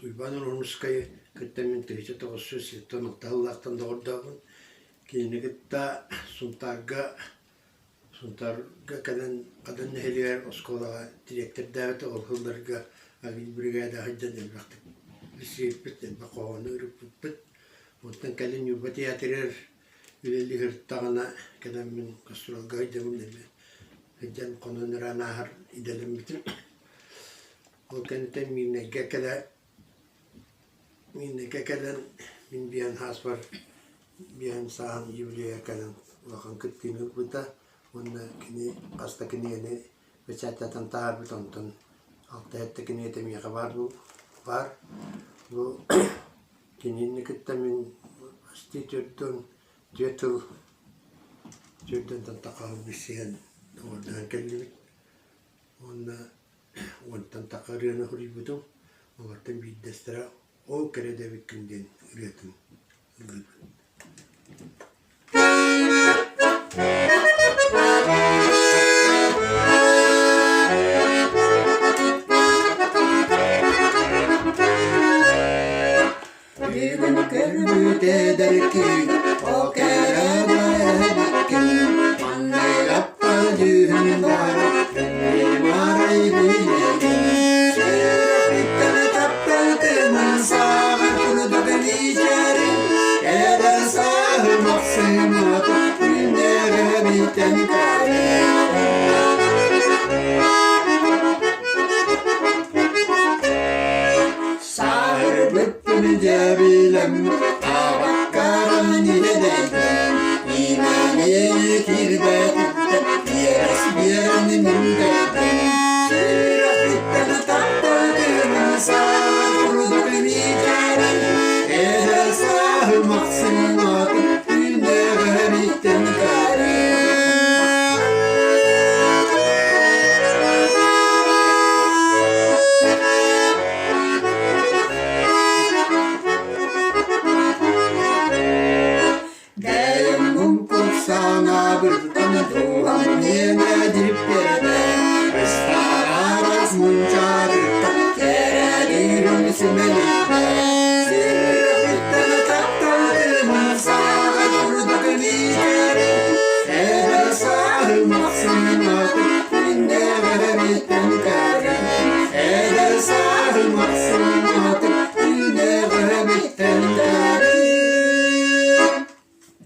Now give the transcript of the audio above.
Уйбаан Уруһунускайы кытта мин 1976 сыллаахтан доҕордообун. Кинини кытта Сунтаарга Сунтаарга кэлэн Хадан нэһилиэгэр оскуолаҕа дириэктэрдээбитэ, ол сылларга агитбригадаҕа сылдьан элбэхтик билсибиппит, элбэх хоһоону ырыппыппыт. Онтон кэлин Ньурба театрыгар үлэлии сырыттаҕына кэлэн мин гастролга сылдьабын эмиэ сылдьан хонон ыраан ааһар идэлэммитим. Ол кэнниттэн Миирнэйгэ кэлэ Миирнэйгэ кэлэн мин биэн сааспар биэн сааһым юбилейа кэлэн улахан кыттыыны ылбыта уонна кини хас да кинигэни бэчээттэтэн таһаарбыт, онтон алта-сэттэ кинигэтэ миэхэ баар баар. Бу кинини кытта мин почти 44 сыл түөрт тахха билсиһэн доҕордоһон кэллибит уонна уонтан тахха ырыаны суруйбутум. Олортон биирдэстэрэ «Ол кэрэ да эбиккин» диэн ырыатын ыллыыбын. Бүгүн көрбүт эдэркин, о кэрэ да эбиккин, маннык аппа дьүһүн баар, мин арай билэбин. Сүрэхпиттэн тапталтынан сааҕар курдук мичээрин, эдэр сааһым ахсыммыт күннэрэбиттэн көрүн. Сааһырбыппын дьэ билэм.